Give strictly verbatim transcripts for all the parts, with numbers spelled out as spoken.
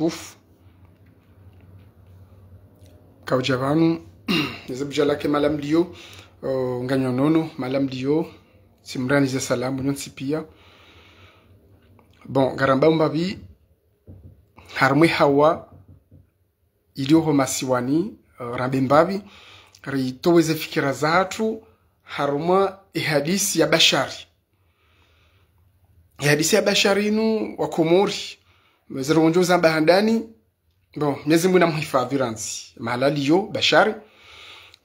Uf. Kaudja pvanu, neze budja lake mahala mliyo, o, nganyonono, mahala mliyo, tsimrani ze salamu, nyontsi piya. Bon, ngaramba mbapvi, harumwa e hawa, iliyo ho masiwani, o, rambe mbapvi, ritowe ze fikira zahatru, harumwa e hadisi ya Bashari. E hadisi ya Bashari inu wa Komori, mzere wondjo zamba handani, bon, Mnyezi Mungu namuhifadhwi randzi. Mahala liyo, Bashari.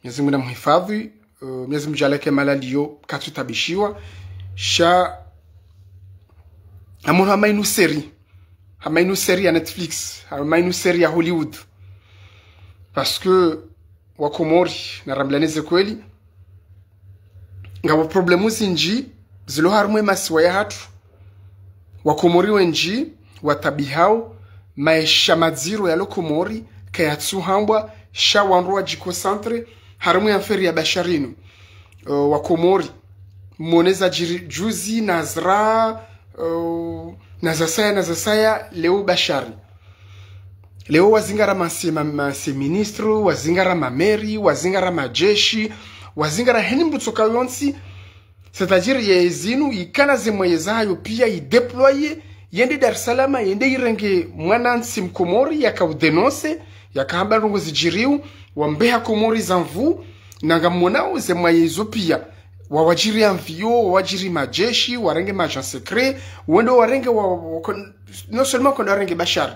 Mnyezi Mungu namuhifadhwi, eh, Mnyezi Mungu djaleke mahala liyo, katsu tabishiwa. Sha, hamono hama inu série. Hama inu série ya Netflix. Hama inu série ya Hollywood. Parce que, wa Komori, narambilane ze kweli, ngapvo problemu zindji zilo harumwa e masiwa yahatru. Wa Komori wendji watabihao, maesha madziro yalo Komori, kayatsuhambwa, sha wandru wadjiconcentre harumwa e affaire ya Bashari inu. Eh, wa Komori, mwone zadjiri juzi, na zira, eh, na zasaya, na zasaya, leo Bashari. Leo wazingara ma ancien, ma, ma ancien ministre, wazingara ma maire, wazingara majeshi, wazingara heni mdru tsoka yontsi. C'est-à-dire ye zinu, yikana ze moyens zahayo piya, yidéploye, yende Dar es Salaam, yende yirenge mwanantsi Mkomori, yaka udénoncer, yaka hamba ndrongo zidjiriyo, wambeha Komori za nvu, na ngamwonao ze moyens zo piya. Wawadjiri avion, wawadjiri majeshi, warenge ma agents secrets, wende warenge wa, wa, wa, non seulement kwende warenge Bashari.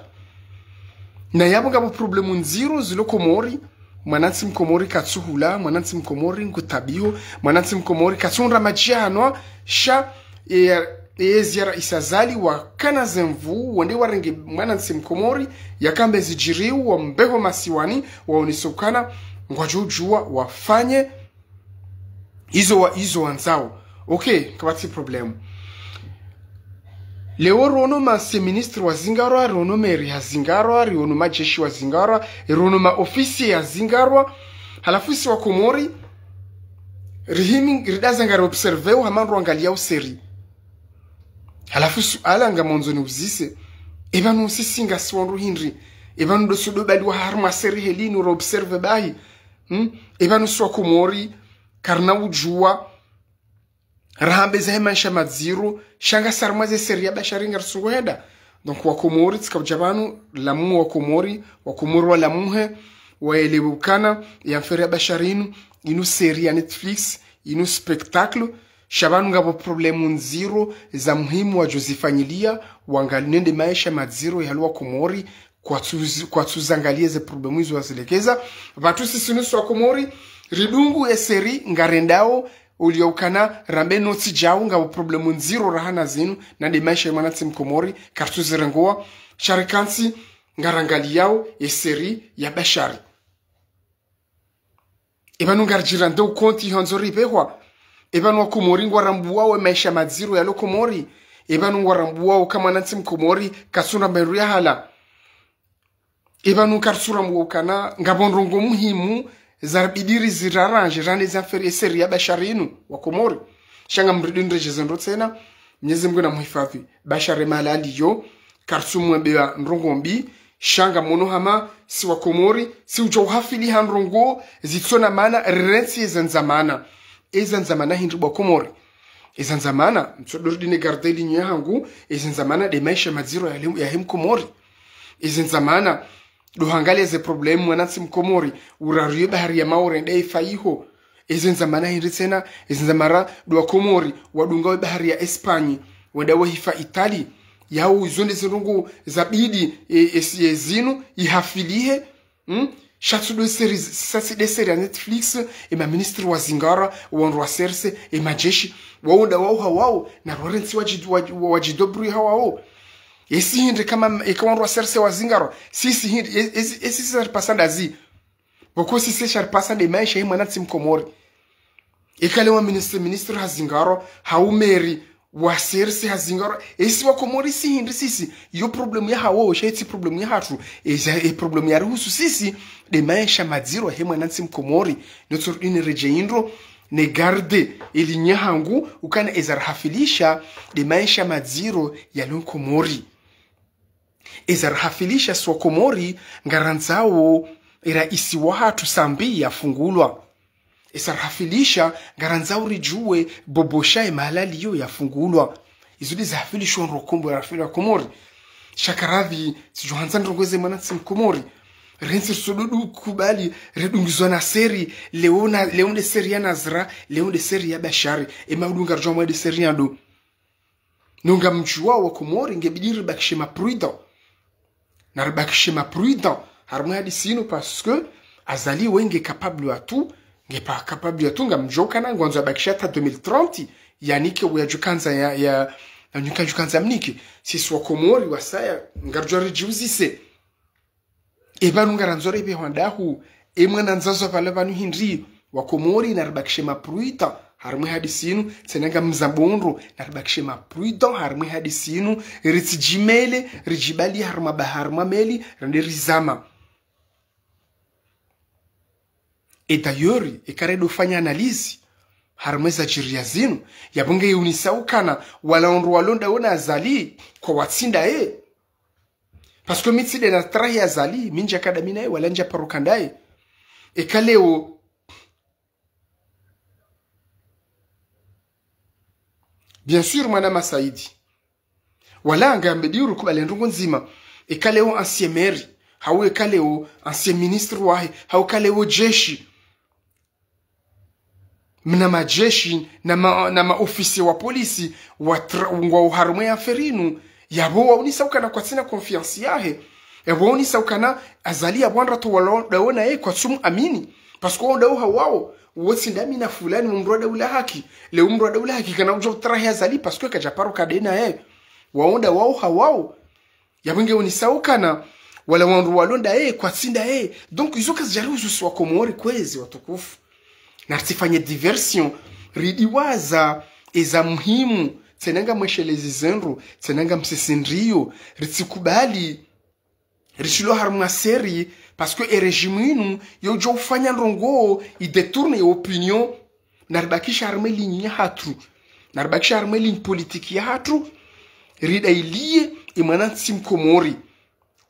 Na yapvo ngapvo problemu ndziro zilo Komori, mwanantsi Mkomori katsuhula, mwanantsi Mkomori ngutabihao, mwanantsi Mkomori katsuhundra madji ya hanwa, sha, e, e ziara isa Azali wakana ze nvu, wende warenge mwanantsi Mkomori, yaka mbe zidjiriyo, wambeho masiwani, waonese ukana, ngwadjo udjuwa, wafanye, izo wa, izo wandzao. Ok, kapvatsi problemu. Leo riono ma ancien ministre wazingarwa, riono maire yazingarwa, riono majeshi wazingarwa, riono ma officiers yazingarwa. Halafu isi wa Komori, rihimi, ridaza ngari observeo, hama ndo angaliyao série. Halafu suala ngamwandzo niuzise. Eba no sisi ngasi wandru hindri. Eba no ndo sudo baliwa harumwa série heli no ro observe bahi. Hmm? Eba no si wa Komori, karina udjuwa, rahambe zahe maesha madziro, sha ngasi harumwa ze série ya Bashari ngarisungo henda. Donc, wa Komori, tsika udja pvanu, lamuhe wa Komori, wa Komori walamuhe, waelewe ukana, ye affaire ya Bashari inu, inu série ya Netflix, inu spectacle, sha pvanu ngapvo problemu ndziro, za muhimu wadjo zifanyiliya, wangalie nde maesha madziro yalo wa Komori, kwatsu-, kwatsuzangalie ze problemu izo wazilekeza. Pvatsu sisi no si wa Komori, ridungu e série ngarendao, uliyo ukana rambe notsi djau ngapvo problemu ndziro rahana zinu, na nde maesha ya mwanantsi Mkomori, kartsu zirengowa, sha rikantsi ngarangaliyao e série ya Bashari. Eba no ngaridjira nde ukonti ihandzo ripvehwa. Eba no wa Komori ngwarambuwao e maesha madziro yalo Komori. Eba no ngwarambuwao ka mwanantsi Mkomori, katsuhundra mberu ya hala. Eba no kartsurambuwa ukana, ngapvo ndrongo muhimu, zaribidi rizirarandje, rane ze affaire e série ya Bashari inu, wa Komori. Sha ngamridi niredjeze ndro tsena, Mnyezi Mungu namuhifadhwi. Bashari mahala liyo, kartsumwambiya ndrongo mbi, sha ngamwono hama, si wa Komori, si udjo uhafiliha ndrongo, zitsona maana, rirentsi eza ndzamana. Eza ndzamana hindri bo wa Komori. Eza ndzamana, mtsodo ridi ne garde ligne yahangu, eza ndzamana nde maesha madziro yahe, yahe Mkomori. Eza ndzamana, ndo hangalia ze problemu mwanantsi Mkomori, urariyo bahari ya Maore nde ifa iho. Eza ndzamana hindri tsena, eza ndzamana ndo wa Komori, wadungao bahari ya Espagne, wenda wahifa Italie. Yao izo nde zindrongo zabidi, e, e, e zinu, ihafilihe, Hmm? Sha tsi ndo série, sha tsi nde série ya Netflix, e ma ministre wazingarwa, wandru wa C R C, e majeshi, wao nda wao hawao, na rwarentsi wadji-, wadji-, wadjidébrouiller hawao. Esi hindri kama, eka wandru wa C R C wazingarwa, sisi hindri, e-, esi, esi sharipasa ndazi. Pvoko sisi sharipasa nde maesha yahe mwanantsi Mkomori. Eka le wa ministre, ministre hazingarwa, hau maire, wa C R C hazingarwa, esi wa Komori si hindri sisi, iyo problemu yahao, sha itsi problemu yahatru, e ja, e problemu yarihusu sisi, nde maesha madziro yahe mwanantsi Mkomori, notso ridi niredjeye ndro, ne garde, e ligne yahangu, ukana eza rihafilisha, nde maesha madziro yalo Komori. Eza rihafilisha si Wakomori ngarandzao eraisi wahatru Sambi yafungulwa. Eza rihafilisha ngarandzao ridjuwe Bobosha emahala yaliyo yafungulwa. Izo nde zahafilishwa ndro Kombo, rafila Komori. Sha karadhi, tsidjohandza ndrongo ze mwanantsi Mkomori. Rentsi ritsodo kubali ridungizwa na série, leo na, leo nde série ya Nazra, leo nde série ya Bashari. Ema udunga ridjuwa mwa nde série ya ndo. No ngamdjuwa Wakomori ngebidi ribakishe ma prudent. Na ribakishe ma prudent harumwa ye hadisi inu, parce que Azali we nge capable ya tout, nge pa capable ya tout, ngamdjuwa ukana ngwandzo yabakishe hata deux mille trente, yanike uya djukandza ya, ya, ya nyuka djukandza mnike. Sisi Wakomori wasaya, ngaridjuwa ridjiuzise. Epvanu ngarandzo ripve hwandahu, emwana ndzazwa pvala pvanu hindri, Wakomori na ribakishe ma prudent harumwa ye hadisi inu, tsena ngamzambo ndro, na ribakishe ma prudent harumwa ye hadisi inu, ritsidjimele, ridjibali harumwa bahari mwa meli, rende rizama. Et d'ailleurs, eka ridofanya analyse harumwa eza djiriya zinu, yapvo nge yonesa ukana wala wandru walo ndawo na Azali kwawatsi ndaye. Parce que mi tsi nde na trahi ya Azali, mi ndjaka ndami naye, wala ndjaparo ka ndaye. Eka leo, bien sûr, mwana Masaidi. Wala ngambe diuru kubale ndrongo ndzima. Eka leo ancien maire, hau eka leo ancien ministre wahe, hau eka leo jeshi. Mna majeshi na ma, na ma officier wa polisi wa tra-, ngwao harumwa ye affaire inu, yapvo waonesa ukana kwatsina confiance yahe. Yapvo waonesa ukana Azali yapvo wandru walo ndawo naye kwatsumu amini. Parce que wao ndawo hawao, wotsi ndami na fulani, mndru wa daula haki. Leo mndru wa daula haki kana udjo trahi Azali parce que kadjaparo ka ndaye naye. Wao ndawo hawao. Yapvo nge yonesa ukana wala wandru walo ndaye kwatsi ndaye. Donc, izo kazidjarihusu si Wakomori kwezi watukufu. Na ritsifanye diversion, ridiwaza eza muhimu, tsena ngamweshelezi ze ndro, tsena ngamsisi ndriyo, ritsikubali, ritsilo harumwa série, parce que e régime inu, yo djo ufanya ndrongo, i détourne ye opinion, na ribakishe harumwa e ligne yahatru. Na ribakishe harumwa e ligne politique yahatru. Ridayiliye e mwanantsi Mkomori.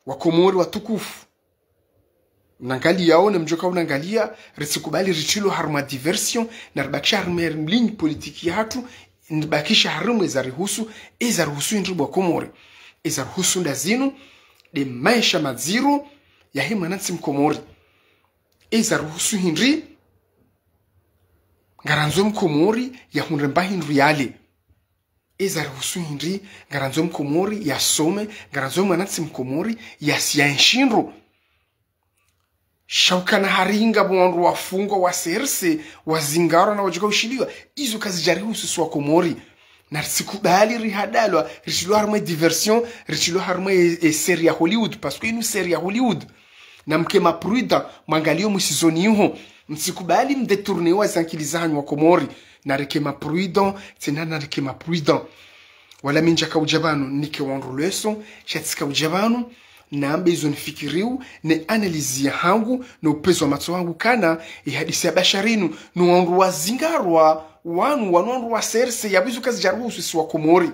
Wakomori watukufu. Mnangaliyao ne mdjoka unangalia, ritsikubali ritilo harumwa diversion, na ribakishe harumwa e ligne politique yahatru, ribakishe harumwa eza rihusu, eza rihusu hindri bo Wakomori. Eza rihusu nda zinu, nde maesha madziro yahe mwanantsi Mkomori. Eza rihusu hindri, ngarandzo Mkomori yahundre mba hindru yale. Eza rihusu hindri, ngarandzo Mkomori yasome, ngarandzo mwanantsi Mkomori yasi ya enshi ndro. Sha ukana hari ngapvo wandru wafungwa wa C R C, wazingarwa na wadjoka ushiliwa. Izo kazidjarihusu si Wakomori. Na ritsikubali rihadalwa, ritilo harumwa e diversion, ritilo harumwa e, e série ya Hollywood, parce que inu série ya Hollywood. Na mke ma prudent, mwangaliyo mu saison iho. Mtsikubali mdétourne wa zankili zahanyu Wakomori. Na rike ma prudent, tsena na rike ma prudent. Wala mi ndjaka udja pvanu nike wandru leçon, sha tsika udja pvanu, nambe izo nifikiriyo, ne analyse yahangu, no upvenuzi wa matso hangu kana, e hadisi ya Bashari inu, no wandru wazingarwa, wanu, wanu wandru wa C R C, yapvo izo kazidjarihusu si Wakomori.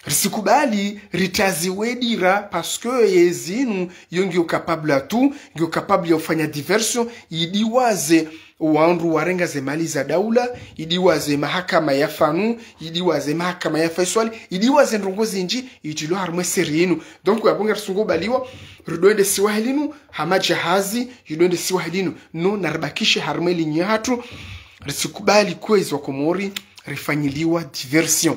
Ritsikubali, ritaziwe dira, parce que ye zinu, yo ngiyo capable ya tout, ngiyo capable ya ufanya diversion, idiwaze wandru warenga ze mali za daula, idiwaze mahakama ya Fanu, idiwaze mahakama ya Faisal, idiwaze ndrongo zindji, itilo harumwa e série inu. Donc, yapvo ngarisungo baliwa, ridwende siwa helinu, hama jahazi, idwende siwa helinu. No, na ribakishe harumwa e ligne yahatru, ritsikubali kwezi Wakomori, rifanyiliwa diversion.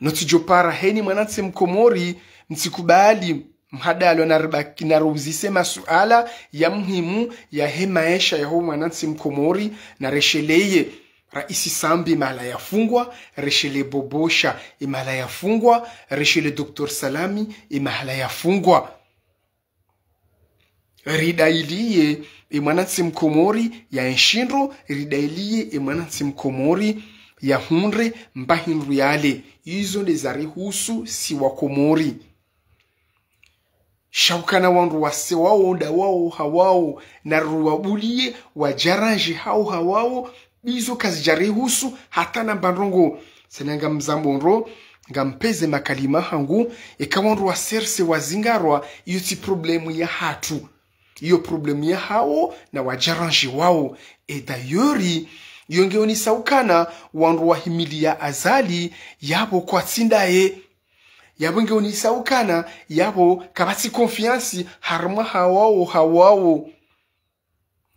No tsidjopara heni mwanantsi Mkomori, mtsikubali mhadalwa na ribaki, na riuzise masuala ya muhimu yahe maesha yaho mwanantsi Mkomori, na resheleye Raisi Sambi mahala yafungwa, resheleye Bobosha imahala yafungwa, resheleye Docteur Salami imahala yafungwa. Ridayiliye e mwanantsi Mkomori ya enshi ndro, ridayiliye e mwanantsi Mkomori yahundre mba hindru yale. Izo nde zarihusu si Wakomori. Sha ukana wandru wase wao nda wao hawao, na ruwabuliye, wadjarandji hao hawao, izo kazidjarihusu hata namba ndrongo. Tsena ngamzambo ndro, Ngampveze makalima hangu, eka wandru wa serse wazingarwa, iyo tsi problème yahatru. Iyo problème yahawo na wadjarandji wawo. Et d'ailleurs, iyo ngeonesa ukana wandru wahimiliya Azali, yapvo kwatsi ndaye. Yapvo ngeonesa ukana, yapvo kapvatsi confiance harumwa hawawo, hawawo.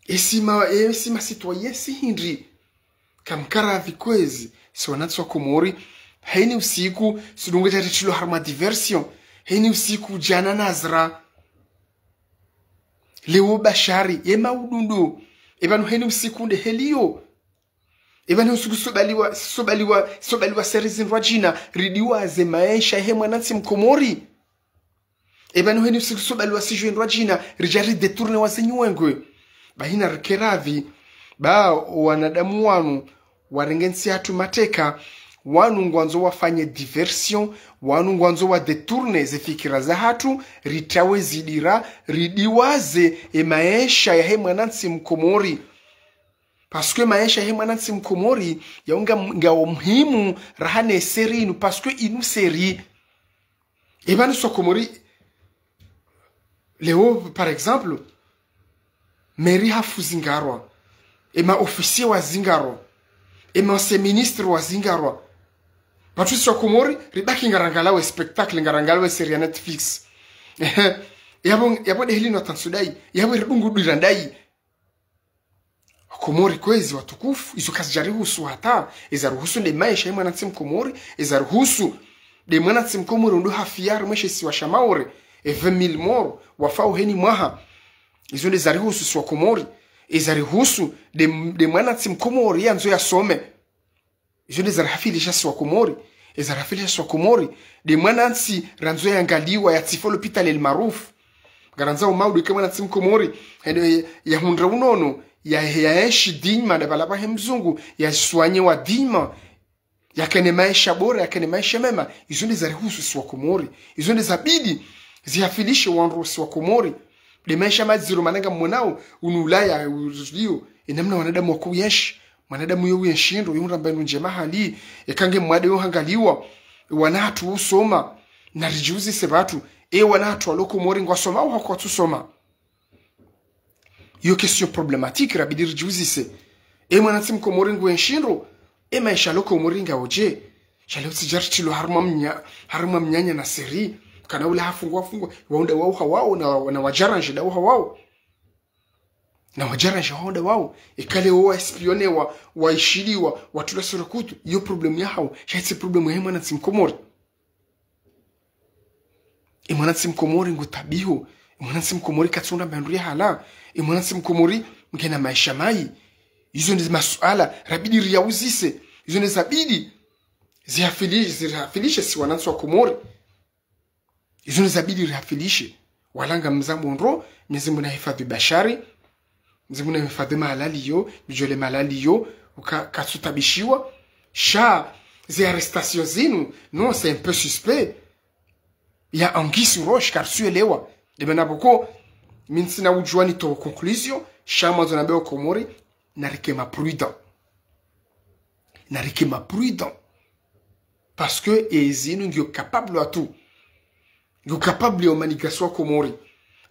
Esi ma, esi ma citoyen si hindri. Kamkaradhi kwezi, si wanantsi wa Komori. Heni usiku, sidunga djari tilo harumwa diversion. Heni usiku djana Nazra. Leo Bashari, ye maududu. Epvanu heni usiku nde heliyo. Epvanu usiku sobaliwa, sobaliwa, sobaliwa seri zindrwadjina, ridiwaze maesha he mwanantsi Mkomori. Epvanu heni usiku sobaliwa sijwe ndrwadjina, ridja ridétourné waze nyuwengwe. Bahi narikeradhi, ba wanadamu wanu, warenge ntsi yahatru mateka, wanu ngwandzo wafanye diversion, wanu ngwandzo wadétourné ze fikira zahatru, ritawe zidira, ridiwaze e maesha yahe mwanantsi Mkomori. Parce que maesha yahe mwanantsi Mkomori, yaunga, ngawo muhimu, raha ne seri inu, parce que inu seri. Epvanu si wa Komori, leo, par exemple, mairie hafu zingarwa, ema officier wazingarwa, ema ancien ministre wazingarwa. Pvatsu si wa Komori, ribaki ngarangalawo e spectacle, ngarangalawo e série ya Netflix. Ehe, yapvo, yapvo nde heli no tansu ndayi, yapvo ridungu dwira ndayi. Komori kwezi watukufu, izo kazidjarihusu hata, eza ruhusu nde maesha ye mwanantsi Mkomori, eza ruhusu nde mwanantsi Mkomori ndo hafiya harumwa she isiwa sha Maore, e vingt mille morts, wafao heni mwaha. Izo nde zarihusu si wa Komori, eza rihusu nde, nde mwanantsi Mkomori yandzo yasome. Izo nde zarihafilisha si wa Komori. Eza rihafilisha si wa Komori, nde mwanantsi randzo yangaliwa, yatsifo l'hôpital El Maarouf. Ngarandzao maudu ike mwanantsi Mkomori, hende yahundre unono, ya, yaenshi dignement, nde pvala pvahe mzungu, yaswanyewa dignement, yakene maesha bora, yakene maesha mema. Izo nde zarihusu si wa Komori. Izo nde zabidi zihafilishe wandru si wa Komori. Nde maesha madziro mana ngamwonao, unu Ulaya, uzuliyo, enamna wanadamu wako uyenshi. Mwanadamu yo uyenshi ndro, yo uramba inu ndjema hali, eka nge mwade yo hangaliwa, wana hatru usoma, naridjiuzise pvatsu, e wana hatru walo Komori ngwasoma au hakwatsu soma. Iyo question problématique, rabidi ridjiuzise. E mwanantsi Mkomori nguyenshi ndro, e maesha yalo Komori ngayo dje. Sha leo tsidjari tilo harumwa mnya, harumwa mnyanya na seri, kana ula hafungwa fungwa, wawo nda wawo hawawo na, na wadjarandji nda wawo hawawo. Na wadjarandji wawo nda wawo, eka leo wa espionnewa, waishiliwa, watulwa sorokutu, iyo problème yahawo, sha itsi problème yahe mwanantsi Mkomori. E mwanantsi Mkomori ngu tabiho, e mwanantsi Mkomori katsu ndra mbandru ya hala, e mwanantsi Mkomori ngena maesha mayi. Izo nde masuala, rabidi riyauzise, izo nde zabidi, zihafili, zihafilishe si wanantsi wa Komori. Izo nde zabidi rihafilishe. Wala ngamzambo ndro, Mwenyezi Mungu nahifadhwi Bashari, Mwenyezi Mungu nahifadhwi mahala aliyo, nidjole mahala aliyo, uka, katsu tabishiwa. Sha, ze arrestation zinu, non, c'est un peu suspect. Ya anguille sous roche, kartsu elewa. Nde mana pvoko, mi ntsina udjuwa nitowe conclusion, sha mwandzo nambe wa Komori, narike ma prudent. Narike ma prudent. Parce que ezinu ngiyo capable à tout. Ngiyo capable ya umanigaso wa Komori.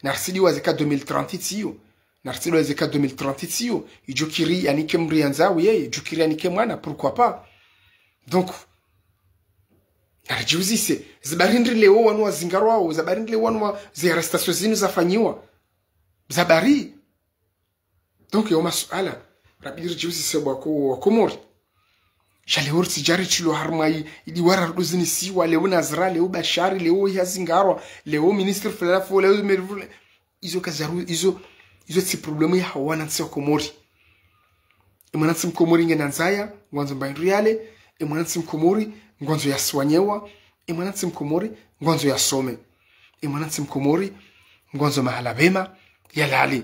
Narisidiwaze ka deux mille trente tsiyo. Narisidiwaze ka deux mille trente tsiyo. Idjukiri yanike mdru yandzao yeye, idjukiri yanike mwana, pourquoi pas? Donc, naridjiuzise, zabari ndri leo wanu wazingarwao, zabari ndri leo wanu wa, ze arrestation zinu zafanyiwa. Zabari. Donc, yo masuala, rabidi ridjiuzise bo wa Ko, wa Komori. Sha leo ritsidjari tilo harumwa i, idiwara rudu zinisiwa, leo Nazra, leo Bashari, leo yazingarwa, leo ministre fulani fo, leo maire fulani. Izo kazaru, izo, izo tsi problème yahe wanantsi wa Komori. E mwanantsi Mkomori ngena ndzaya, ngwandzo mbandru yale, e mwanantsi Mkomori, ngwandzo yaswanyewa, e mwanantsi Mkomori, ngwandzo yasome. E mwanantsi Mkomori, ngwandzo mahala pvema, yalale.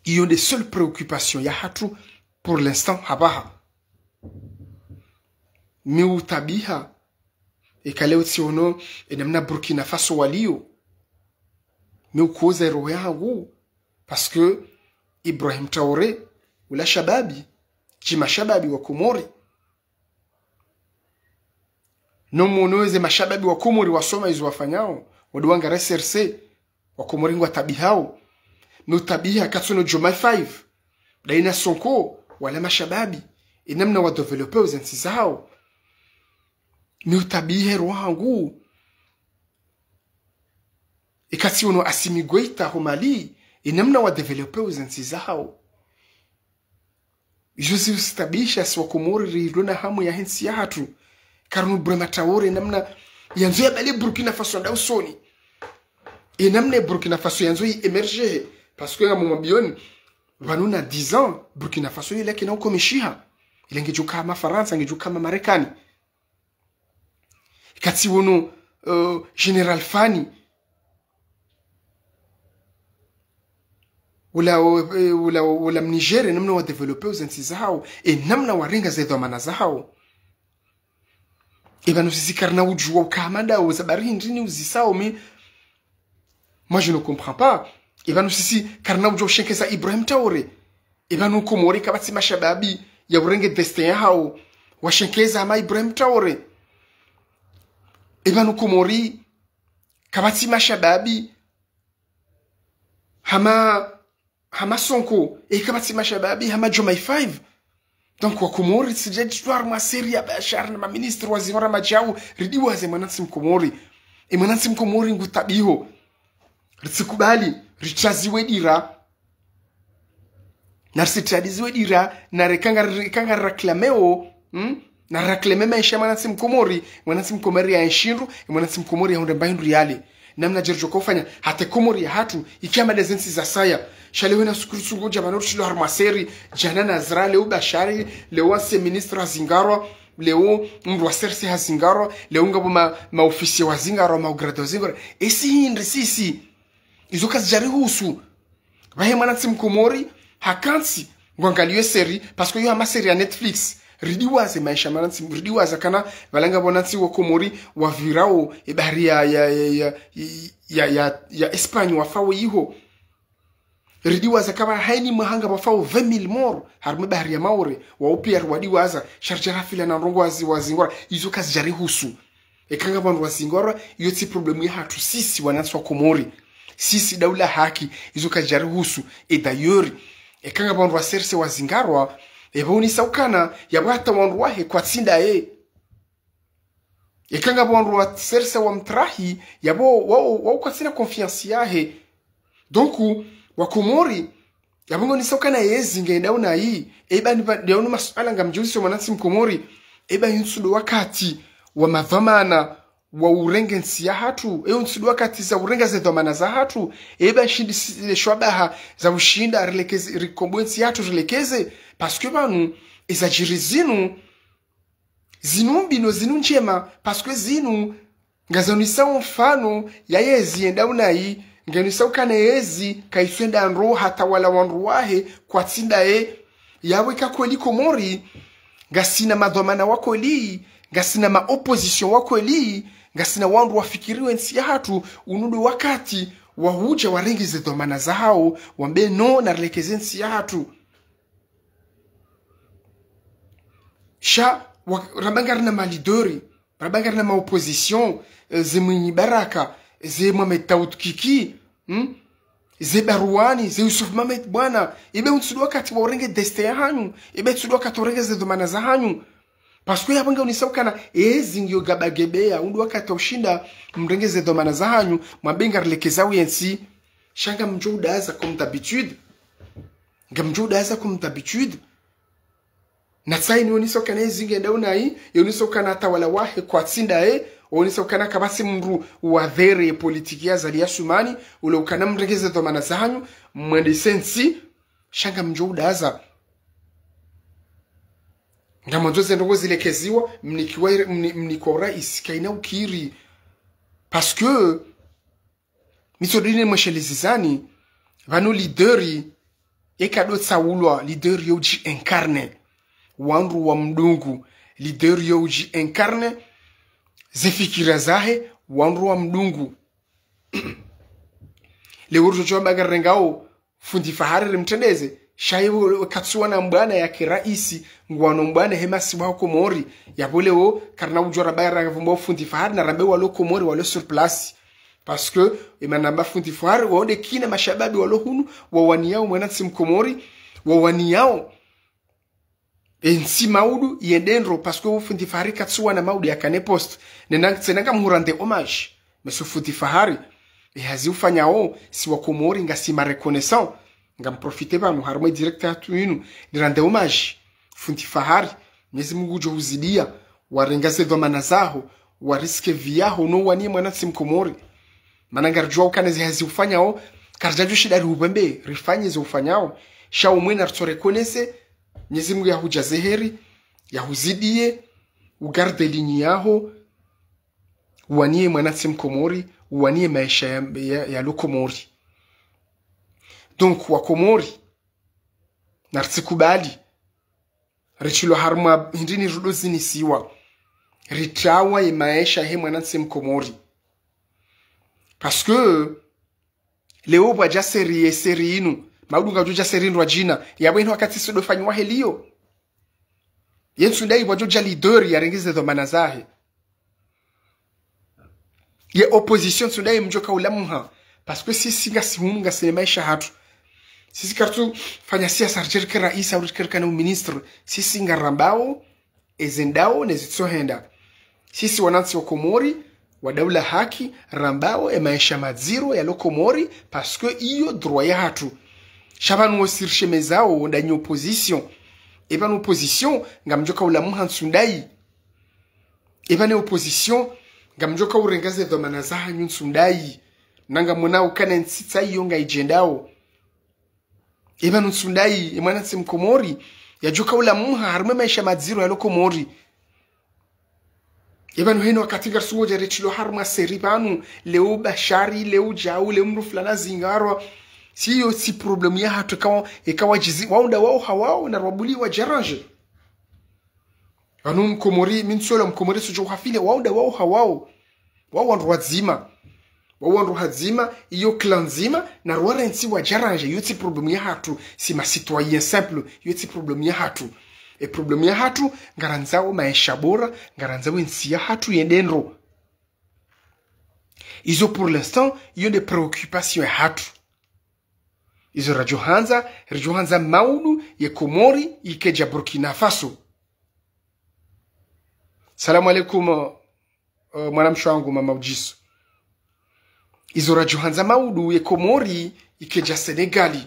Iyo nde seule préoccupation yahatru pour l'instant hapvaha. Mi utabiha, eka leo tsiono, e namna Burkina Faso waliyo. Mi ukoza roho yahangu, parce que Ibrahim Traoré, ula shababi, djima shababi wa Komori. No mwono eze mashababi wa Komori wasoma izo wafanyao, wandru wanga R S R C, wa Komori ngwataabihao. No utaabiha katsi no Diomaye Faye, daina Sonko, wala mashababi, e namna wa développé uze ntsi zahao. Mi utaabihe roho hangu. Ikatsi wono Assimi Goïta ho Mali, e namna wa développé uze ntsi zahao. Izo zi usitaabisha si wa Komori rilo na hamu yahe ntsi yahatru. Karinu Ibrahima Traoré namna yandzo yabale Burkina Faso nda usoni. E namna Burkina Faso yandzo yi émerger. Parce que ngamwambioni, pvanu na dix ans, Burkina Faso yila kena ukomeshiha. Yila ngedjo kama Farantsa, ngedjo kama Marekani. Ikatsi wono, euh, Général Fani. Ula, eh, ula, ula Mnigéria, namna wa développé uze ntsi zahao, e namna warenga ze dhwamana zahao. E pvanu sisi karina udjuwa uka hama ndawo, za bari hindri ni uzisao, mais moi je ne comprends pas. E pvanu sisi karina udjuwa ushenkeza Ibrahim Traoré. E pvanu Komori kapvatsi mashababi ya urenge destin yahao, washenkeza hama Ibrahim Traoré. E pvanu Komori kapvatsi mashababi hama, hama Sonko, e kapvatsi mashababi hama Diomaye Faye. Donc wa Komori ritsidje ritware maseri ya Bashar na maministre wa zingora madjau, ridiwaze mwanantsi Mkomori. E mwanantsi Mkomori ngutaabiho. Ritsikubali, ritraziwe dira. Na risitraziwe dira, na reka nga, reka nga réclaméo, hmm? Na réclamé maesha mwanantsi Mkomori, mwanantsi Mkomori ya enshi ndru, mwanantsi Mkomori ya hundre mba hindru yale. Namna djeri djo ufanya, hata Komori yahatru, ikiama de ze ntsi za saya. Sha leo na sukuru sungo djabano rushilo harumwa seri, djana Nazra, leo Bashari, leo ancien ministre hazingarwa, leo mndru wa R S R C hazingarwa, leo ngapvo ma, ma officier wazingarwa, ma haut gradé wazingarwa. Esi hindri sisi. Izo kazidjari husu. Pvahe mwanantsi Mkomori, hakantsi, ngwangaliyo seri, parce que yo hama seri ya Netflix. Ridiwaze maesha mwanantsi, ridiwaza kana, pvala ngapvo wanantsi wa Komori, wapvirao, e bahari ya, ya, ya, ya, ya, ya, ya Espagne wafao iho. Ridiwaza kama hayina mwaha ngapvafao vingt mille morts, harumwa e bahari ya Maore, wa upia riwadiwaza, sha ridja rafila na ndrongo wazi, wazingora, izo kazidjari husu. Eka ngapvo wandru wazingarwa, iyo tsi problème yahatru sisi wanantsi wa Komori. Sisi daula haki, izo kazidjari husu. Et d'ailleurs, eka ngapvo wandru wa R S R C wazingarwa, epvo unisa ukana, yapvo hata wandru wahe kwatsi ndaye. Eka ngapvo wandru wa R S R C wamtrahi, yapvo, wao, wao kwatsina confiance yahe. Donc, wa Komori, yapvo ngo nisa ukana yezi ngenda unayi, eba ni pva, nde unu masuala ngamdjuliso mwanantsi Mkomori, eba yinu tsi ndo wakati wa madhwamana wa urenge ntsi yahatru, e yinu tsi ndo wakati za urenga ze dhwamana zahatru, eba shindi si, le shwabaha za ushinda rilekeze, rikomboe ntsi yahatru rilekeze, parce que pvanu, eza djiri zinu, zinu mbi no zinu ndjema, parce que zinu, ngazonisa mfano, ya yezi yenda unayi, ngenisa ukana yezi, kayiswenda ndro hata wala wandru wahe, kwatsi ndaye, yapvo ika kweli Komori, ngasina madhwamana wa kweli, ngasina ma opposition wa kweli, ngasina wandru wafikiriwo entsi yahatru, unu ndo wakati, wa hudja warenge ze dhwamana zahao, wambe no na rilekeze ntsi yahatru. Sha, wa, ramba ngarina ma leader, ramba ngarina ma opposition, eh, ze Mwinyi Baraka, ze Mohamed Daoud Kiki, hmm? Ze Barwani, ze Youssouf Mahamat Boina, ebe yinu tsi ndo wakati wa urenge destin yahanyu, ebe tsi ndo wakati wa urenge ze dhwamana zahanyu. Parce que yapvo nge unisa ukana, ezi ngiyo gaba gebeya, unu ndo wakati wa ushinda, mrenge ze dhwamana zahanyu, mwambe ngarilekezao yentsi, sha ngamdjo udaza comme d'habitude. Ngamdjo udaza comme d'habitude. Na tsayi ni onisa ukana ezi ngenda unayi, yonisa ukana hata wala wahe kwatsi ndaye, onisa ukana kapvatsi mndru wa dhere politiki ya Azali Assoumani, ule ukana mrenge ze dhwamana zahanyu, mwendese ntsi, sha ngamdjo udaza. Ngamwandzo ze ndrongo zilekeziwa, mnikiwa, mni, mnikwa urais, kayina ukiri. Parce que, mi tso dine mweshelezi zani, pvanu leader, eka ndo tsaulwa, leader yo udji incarné. Wandru wa mdungu, leader yo udji incarné, ze fikira zahe, wandru wa mdungu. Leo ridjo djwamba ngarirengao, fundi Fahari rimtrendeze, Sha ye katsuwana mbwana yake raisi, ngwano mbwana he masiwa ho Komori. Yapvo leo, karina udjo ramba ya rambe o fundi Fahari, narambe walo Komori, walo sur place. Parce que, emana namba fundi Fahari, waonde kina mashababi walo hunu, wawaniyao mwanantsi Mkomori, wawaniyao entsi maudu yende ndro, parce que o fundi Fahari katsuwana maudu yakane poste. Nena, tsena ngamhurande hommage. Monsieur fundi Fahari, ehazi ufanyao, si wa Komori ngasi ma reconnaissant. Ngamprofite pvanu, harumwa e direct yahatru inu, nirande hommage fundi Fahari. Mwenyezi Mungu ngudjo huzidia, warenga ze dhwamana zaho, wariske vie yaho, no waniye mwanantsi Mkomori. Mana ngaridjuwa ukana ze hazi ufanyao, karidjadjo shinda rihupvembe, rifanye ze ufanyao. Sha umwe naritso reconnaisse, Mwenyezi Mungu yahudjaze heri, yahuzidie, ugarde ligne yaho, uwaniye mwanantsi Mkomori, uwaniye maesha ya, ya, yalo Komori. Donc, wa Komori, naritsikubali, rishilwa harumwa hindri ni rudo zinisiwa, ritawa ye maesha he mwanantsi Mkomori. Parce que, leo pvwadja série ye série inu, maudu ngadjo dja série ndrwadjina, yapvo inu wakati sido fanyiwa heliyo. Ye Ntsundai pvwadjo dja leader yarenge ze dhwamana zahe. Ye opposition Ntsundai mdjoka ulamuha. Parce que sisi ngasi hunu ngasina maesha yahatru. Sisi karitsu fanya siasa ridjerike raisi au ridjerike na u ministre. Sisi ngarambao, ezendao, nezitsohenda. Sisi wanantsi wa Komori, wa daula haki, rambao, e maesha madziro yalo Komori, parce que iyo droit yahatru. Sha pvanu wo sirishemezao, ndanyi opposition. Epvanu opposition, ngamdjoka ulamuha Ntsundai. Epvanu opposition, ngamdjoka urenga ze dhwamana zahanyu Ntsundai. Na ngamwona ukana ntsi tsi iyo ngaidjendao. Epvanu Ntsundai, emwanantsi Mkomori, yadjoka ulamuha harumwa e maesha madziro yalo Komori. Epvanu heno wakati ngarisungodja rishilwa harumwa série pvanu, leo Bashari, leo Djau, leo mndru fulani zingarwa. Si iyo tsi problème yahatru eka wa, eka wadjizi, wao nda wao hawao, na rwabuli wadjaranje. Pvanu Mkomori, mi ntsola Mkomori sudjo hafile, wao nda wao hawao. Wao wandru wadzima. Wao wandru wadzima, iyo clan ndzima, na rwarentsi wadjaranje, iyo tsi problème yahatru, si ma citoyen simple, iyo tsi problème yahatru. E problème yahatru, ngarandzao maesha bora, ngarandzao entsi yahatru yende ndro. Izo pour l'instant, iyo nde préoccupation yahatru. Izo radjohandza, ridjohandza maudu ye Komori, ikedja Burkina Faso. Salamu alaikum, eh, mwanamshe wangu mama Ujiso. Izo radjohandza maudu ye Komori, ikedja Senegali.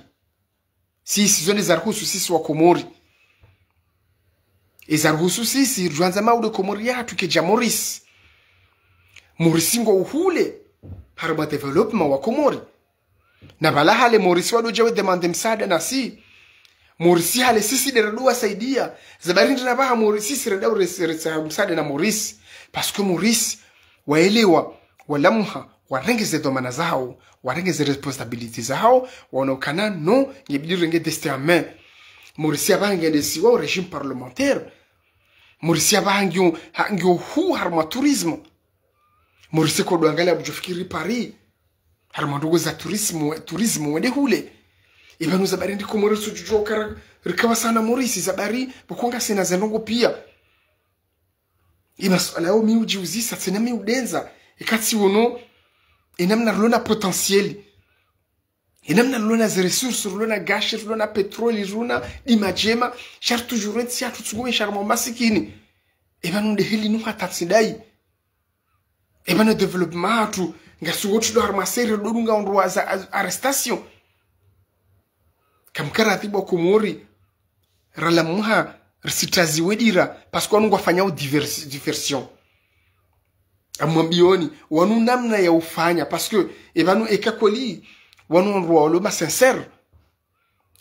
Sisi zo nde zaruhusu sisi wa Komori. Ezaruhusu sisi, ridjohandza maudu ye Komori yahatru ikedja Maurice. Maurice ngo uhule, harumwa développement wa Komori. Na pvala hale Maurice wadodja we demande msaada nasi. Maurice hale sisi nde rado wasaidia. Zabari ndina pvaha Maurice sisi rado res-, res-, msaada na Maurice. Parce que Maurice, waelewa, walamuha, warenge ze dhwamana zahao, warenge ze responsabilité zahao, waona ukana no, ngebidi renge destin en main. Maurice apvaha nge ndesiwa o régime parlementaire. Maurice apvaha ngiyo, ha, ngiyo hu harumwa tourisme. Maurice kodo angalia budjo fikiri Paris. Harumwa ndrongoo za tourisme, tourisme wende hule. Epvanu zabari ndi Komori sudjudjuwa ukara rikawasana Maurice, zabari pvoko ngasina ze ndrongoo pia. Emasuala yao mi udjiuzisa, tsena mi udendza. Eka tsi wono, enamna rilo na potentiel. Enamna rilo na ze ressources, rilo na gashi, rilo na pétrole, rilo na dima djema. Sha ri toujours entsi yahatru tsunguwe sha harumwa masikini. Epvanu nde heli nuha tatsi ndai. Epvanu développement yahatru, ngasungotshido harumwa série ridodunga ondro wa za a-, arrestation. Kamkara atibu wa Komori, ralamuha, risitaziwe dira, parce que wanu ngwafanyao diversi-, diversion. Amwambioni, wanu namna ya ufanya, parce que, epvanu eka kweli, wanu ondro wa oloma sincère.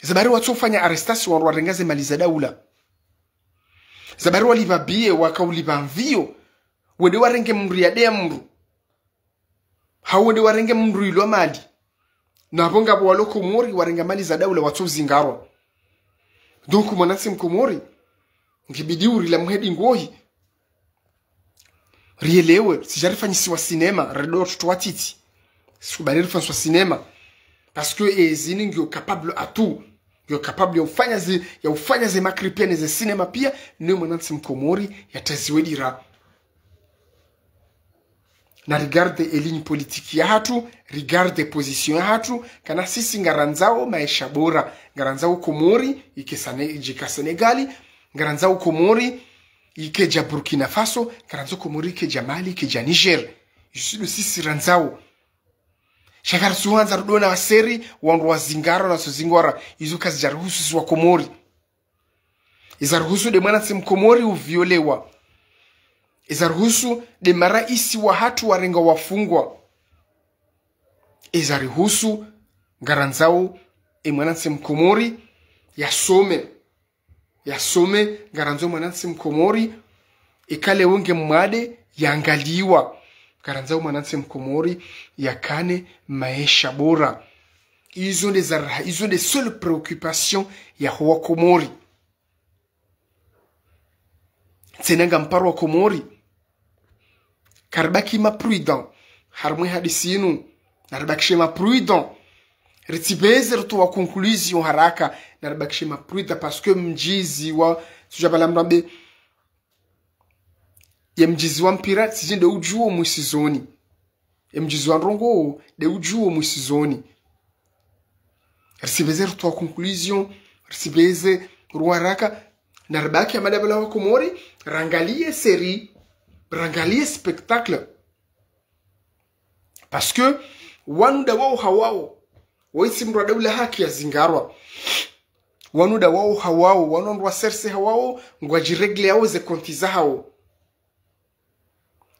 Zabari watsofanya arrestation wandru warenga ze mali za daula. Zabari walipva biye wakaulipva mvio. Wende warenge mndru ya deya mndru. Hau wende warenge mndru ilwa mali. Na apvo ngapvo walo Komori warenga mali za daula watsozingarwa. Donc mwanantsi Mkomori, ngibidi urilamuhe dingohi. Rielewe, sidja rifanyisiwa cinéma, redo watoto watiti. Sikubali rifanyisiwa cinéma. Parce que ezini ngiyo capable à tout. Yo capable ya ufanya ze, ya ufanya ze makri pia ne ze sinema pia, ne mwanantsi mkomori ya taziwe dira. Na regarde e ligne politique yahatru, regarde position yahatru, kana sisi ngarandzao maesha bora, ngarandzao Komori, ike Sene-, ike dja Senegali, ngarandzao Komori, ike dja Burkina Faso, ngarandzao Komori, ike dja Mali, ike dja Niger. Izo ndo sisi randzao. Sha karitsuhandza rudona wa série, wandru wazingara na suzingara, izo kazidja rihusu sisi wa Komori. Iza rihusu nde mwanantsi mkomori uviolewa. Iza rihusu nde maraisi wahatru warenga wafungwa. Iza rihusu ngarandzao e mwanantsi mkomori yasome. Yasome, ngarandzao mwanantsi mkomori, ikale wonge mwade, yangaliwa. Ngarandzao mwanantsi mkomori, yakane maesha bora. Izo nde za raha, izo nde seule préoccupation yaho wa Komori. Tsena ngamparo wa Komori. Karibaki ma prudent. Harumwa e hadisi inu. Naribakishe ma prudent. Ritsipveze rutowa conclusion haraka. Naribakishe ma prudent parce que mdjizi wa, sudja bala mrambe. Ye mdjizi wa mpira, tsidji nde udjuo mwisizoni. E mdjizi wa ndrongoo, nde udjuo mwisizoni. Risipveze rutowa conclusion, risipveze ruwaraka, naribaki amada bala wa Komori, rangalie série, rangalie spectacle. Parce que, wanu nda wao hawao, waisi mndru wa daula haki yazingarwa. Wanu nda wao hawao, wanu wandru wa serse hawao, ngwadjiregle yao ze konti zahao.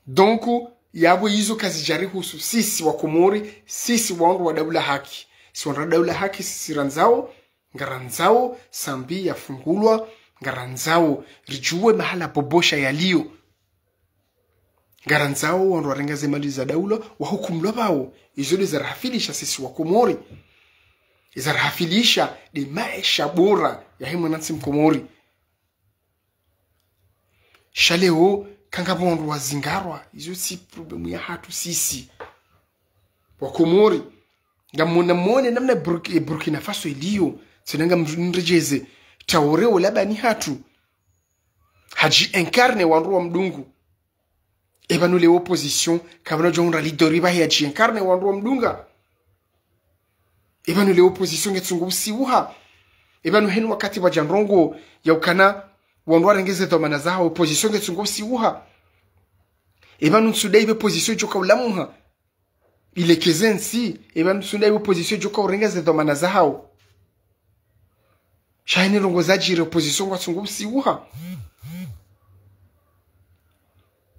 Donc, yapvo izo kazidja rihusu sisi wa Komori, sisi wandru wa daula haki. Si wandru wa daula haki, sisi randzao, ngarandzao, Sambi yafungulwa, ngarandzao, ridjuwe mahala Bobosha yalio. Ngarandzao, wandru warenga ze mali za daula, wahukumulwa pvao. Izo nde zarihafilisha sisi wa Komori. Zarihafilisha nde maesha bora yahe mwanantsi mkomori. Sha leo, kangapvo wandru wazingarwa, izo tsi problème yahatru sisi. Wa Komori, ngamwona mwone namna Burk-, e Burkina Faso ilio, tsena ngamdjo niredjeze, Traoré ola bani hatru. Hadji incarné wandru wamdungu. Epvanu le opposition, kapvana djo hundra leader pvahe yadji incarné wandru wamdunga. Epvanu le opposition ngetsungu usiuha. Epvanu heni wakati wadja ndrongoo ya ukana wandru warenge ze dhwamana zahao, opposition ngetsungu usiuha. Epvanu ntsu nda ipve opposition idjoka ulamuha. Ilekeze ntsi, epvanu ntsu nda ipve opposition idjoka urenga ze dhwamana zahao. Sha heni ndrongoo zadjiri opposition ngwatsungu usiuha.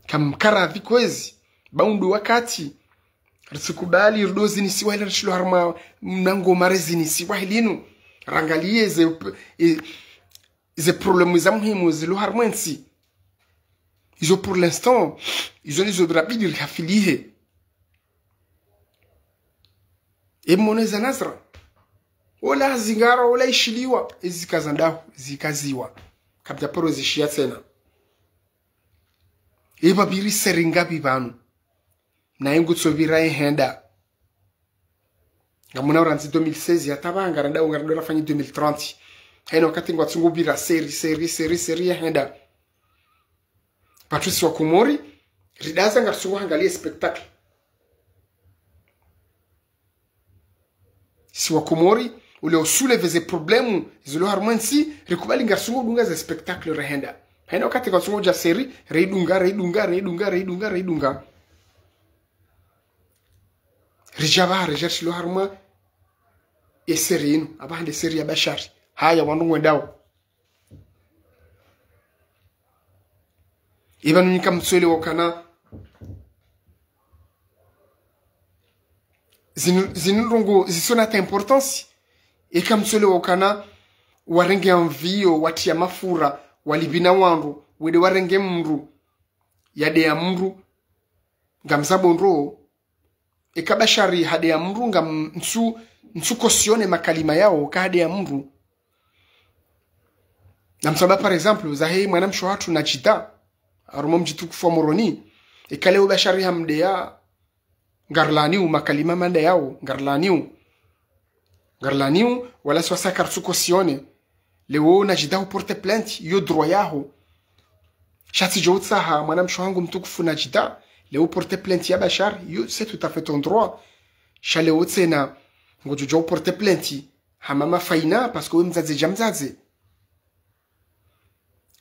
Kamkaradhi kwezi, ba undru wakati, ritsikubali, rudo zinisiwa heli rishilo harumwa mnango mare zinisiwa helinu. Rangalie ze, e, ze problème za muhimu zilo harumwa entsi. Izo pour l'instant, izo ndizo birabidi rihafilihe. Emwono eza Nazra. Ola zingara, ola ishiliwa, ezikaza ndahu, zikaziwa. Kapvadja paro zishiya tsena. Epvapviri série ngapvi pvanu. Na ingu tso pvira ehenda. Ngamwona urandzi deux mille seize yatapva, ngarandzao, ngarandzao rafanye deux mille trente. Hayina wakati ngwatsungu pvira série, série, série, série yahenda. Pvatsu si wa Komori, ridaza ngaritsungu hangalie spectacle. Si wa Komori, ule usule pveze problème zilo harumwa entsi, rikubali ngaritsungu dunga ze spectacle rehenda. Hayina wakati ngwatsungu dja série, reidunga, reidunga, reidunga, reidunga, reidunga. Ridja pvaha, ridja rishilo harumwa e série inu, apvaha nde série ya Bashari. Haya, wandru ngwendao. Epvanu nyi kamtsuelewa ukana zinu, zinu ndrongoo zitsona ta importance. Eka mtsuelewa ukana warenge amvio, watriya mafura, walipvina wandru, wende warenge mndru, yadeya mndru, ngamzabo ndro, eka Bashari hadeya mndru ngam-, ntsu, ntsu cautionner makalima yao, ka hadeya mndru. Ngamsaba, par exemple, zahe mwanamshe wahatru Najida, harumwa mdji mtukufu wa Moroni. Eka leo Bashari hamdeya, ngarilaniu, makalima manda yao, ngarilaniu. Ngarilaniu, wala swasa kartsu cautionner. Leo Najida hu porte plainte, iyo droit yaho. Sha tsidjo utsaha, mwanamshe hangu mtukufu Najida, leo porte plainte ya Bashar, iyo c'est tout à fait ton droit. Sha leo tsena, ngodjo djo porte plainte, ha mama Faina, parce que we mdzadze dja mdzadze.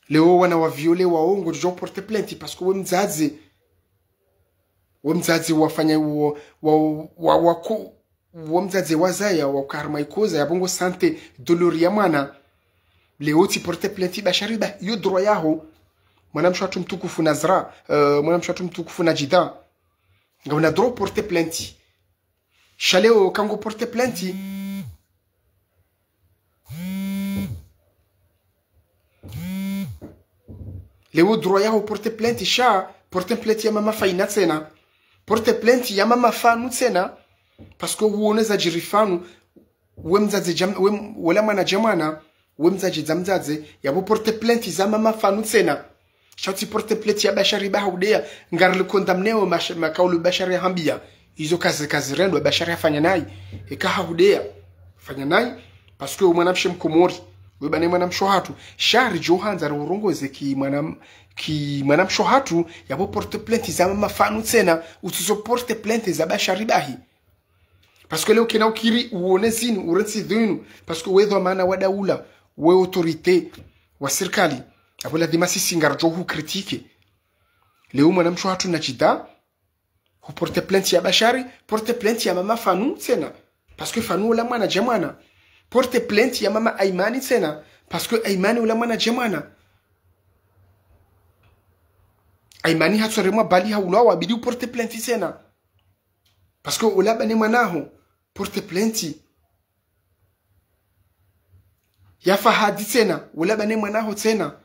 Leo wana wa viole wao ngodjo porte plainte parce que we mdzadze. We mdzadze wafanya wo, wa, wa, wa, ku, we mdzadze wazaya wa karma ikoza ya bongo santé douleur ya mwana. Leo tsi porte plainte Bashar ba, iyo droit yaho. Mwanamshe hatru mtukufu Nazra, euh, mwanamshe hatru mtukufu Najida. Nga una droit porte plainte. Sha leo kango porte plainte. Leo droit yaho porte plainte sha, porte plainte ya mama Faina tsena. Porte plainte ya mama Fanu tsena. Parce que huone zadjiri Fanu, we mdzadze dja m-, we m-, wala mwana dja mwana, we mdzadze dja mdzadze, yapvo porte plainte za mama Fanu tsena. Sha utsi porte plainte ya Bashar ba haudeya, ngarili condamné wo mash-, makaulu Bashar ya hambia. Izo kazi, kazi rendwa Bashar ya fanya nayi. Eka haudeya, fanya nayi, parce que we mwanamshe mkomori, we ba ne mwanamshe hatru. Sha ridjo handza ri urongoze ki mwana, ki mwanamshe hatru, yapvo porte plainte za mama Fanu tsena, utsizo porte plainte za Bashar bahi. Parce que leo kena ukiri uone zinu, urentsi zinu, parce que we dhwamana wa daula, we autorité, wa sirikali, yapvo lazima sisi ngaridjo hu critiquer. Leo mwanamshe hatru Najida, hu porte plainte ya Bashar, porte plainte ya mama Fanu tsena. Parce que Fanu ula mwana dja mwana. Porte plainte ya mama Aymane tsena. Parce que Aymane ula mwana dja mwana. Aymane hatsoremwa bali haulwawa, yabidi u porte plainte tsena. Parce que ula ba ne mwanaho, porte plainte. Ya Fahadi tsena, ula ba ne mwanaho tsena.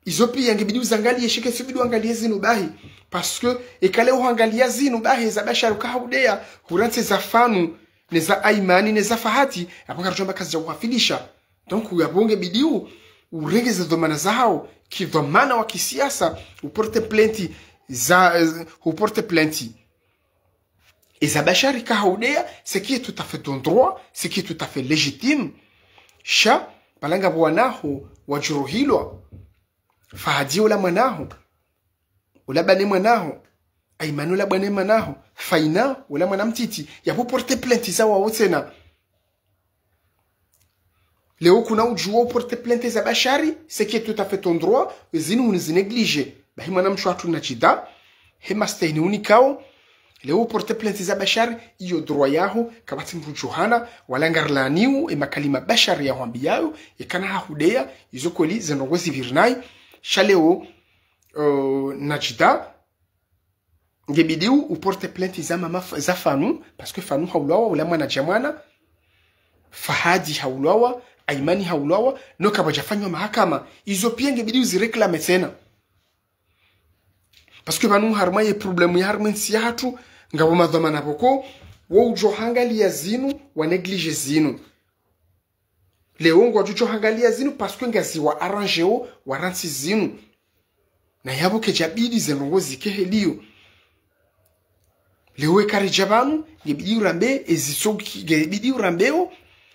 Izo pia ngebidi uzangaliye, sha ketsubidi uangaliye zinu bahi. Parce que, eka leo uangaliya zinu bahi, za Bashar ka haudeya, hurantsi za Fanu, ne za Aymane, ne za Fahadi, yapvo ngaridjo amba kazidja uhafilisha. Donc, yapvo ngebidi u, urenge ze dhwamana zaho, ki dhwamana wa kisiasa, u porte plainte za, eh, u porte plainte. Eza Bashar ka haudeya, ce qui est tout à fait ton droit, ce qui est tout à fait légitime. Sha, pvala ngapvo wanaho, wadjuruhilwa. Fahadi ula mwanaho. Ula ba ne mwanaho. Aymane ula ba ne mwanaho. Faina, ula mwana mtiti. Yapvo porte plainte za wao tsena. Leo kuna udjuwa u porte plainte za Bashar, ce qui est tout à fait ton droit, zinu hunizi négliger. Bahi mwanamshe hatru Najida, he mastehi ni unikao, leo u porte plainte za Bashar, iyo droit yaho, kapvatsi mdru djo hana, wala ngarilaniu, e makalima Bashar ya hwambiyayo, eka na hahudeya, izo kweli, ze ndrongo zipviri nayi, sha leo, euh, Najida, ngebidi u, u porte plainte za mama F-, za Fanu, parce que Fanu haulwawa, ula mwana dja mwana, Fahadi haulwawa, Aymane haulwawa, no kapvadja fanywa mahakama. Izo pia ngebidi uzi réclamer tsena. Parce que pvanu harumwa ye problème ya harumwa entsi yahatru, ngapvo madhwamana pvoko, wo udjo hangaliya zinu, wa négliger zinu. Leo ngwadjo hangaliya zinu parce que ngazi wa arrangeo warantsi zinu. Na yapvo kedjabidi ze ndrongo zike heliyo. Leo eka ridja pvanu, ngebidi urambe ezitsoki, ngebidi urambeo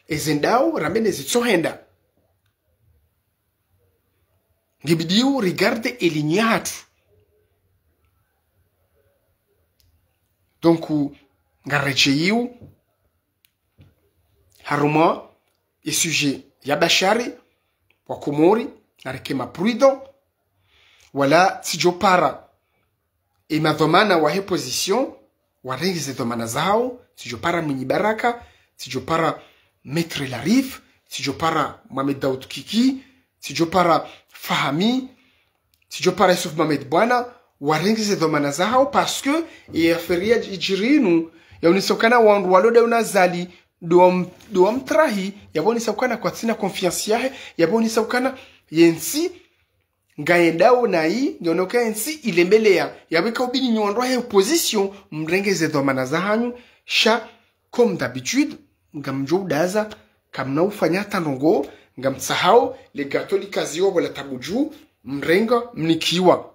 ezendao, rambe nezitsohenda. Ngebidi u regarder e ligne yahatru. Donc, ngaredjeyiyo, harumwa e sujet ya Bashar, wa Komori, nareke ma prudent, wala tsidjo para e madhwamana wahe opposition, warenge ze dhwamana zawo, tsidjo para Mwinyi Baraka, tsidjo para Maître Larif, tsidjo para Mohamed Daoud Kiki, tsidjo para Fahami, tsidjo para Youssouf Mohamed Bwana, warenge ze dhwamana zahawo, parce que, e affaire ya dji-, djiri inu, yaonesa ukana wandru walo daho na Azali, ndo wam-, ndo wamtrahi, yapvo onesa ukana kwatsina confiance yahe, yapvo onesa ukana yentsi, ngayendao nayi, ngeonao uka yentsi ilembeleya, yapvo ika ubidi nyi wandru wahe opposition, mrenge ze dhwamana zahanyu, sha, comme d'habitude, ngamdjo udaza, kamna ufanya hata ndrongo, ngamtsahao, le gâteau likaziwa pvola tabu dju, mrenga, mnikiwa.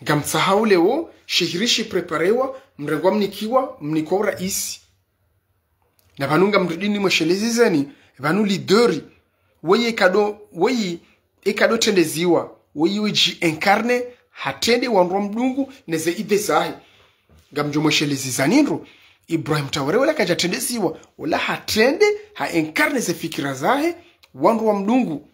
Ngamtsahao leo, shihiri shipreparewa, mrengwa mnikiwa, mnikwa uraisi. Na pvanu ngamridini mweshelezizeni, pvanu lidori, woyi ekado, woyi ekado trendeziwa, woyi wedji incarné, hatrende wandru wa mdungu, neze idée zahe. Ngamdjo mweshelezizani ndro, Ibrahim Traoré wola kadja trendeziwa, wola hatrende, ha incarné ze fikira zahe, wandru wa mdungu.